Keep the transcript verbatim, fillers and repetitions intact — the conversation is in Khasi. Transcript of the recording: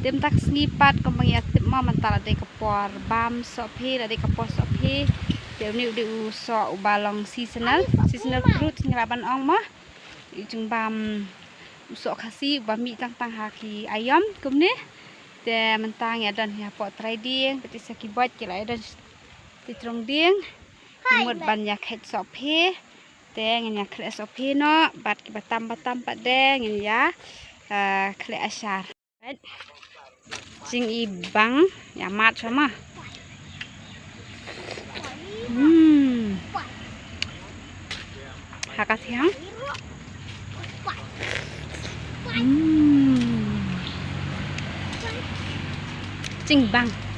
Te mynta ka sngi pat kumba ngi ïa tip mo, mynta la dei ka por bam sohphi, la dei ka por sohphi. Te une u dei u soh uba long seasonal, seasonal fruit ngi lah ban ong mo. U jingbam u soh Khasi uba mih tang tang ha ki aïom kumne. Te mynta ngi ïa don hapoh trai dieng, te sa ki bad ki la ïa don shi trai dieng. Ngi mut ban ïa khet sohphi. Te ngin ïa khleh sohphi noh bad kiba tam ba tam pat de ngin ïa, eh, khleh ashar. Jingibang ïa mad sha ma. Hmm. Ha ka thiang. Hmm. Jingbang.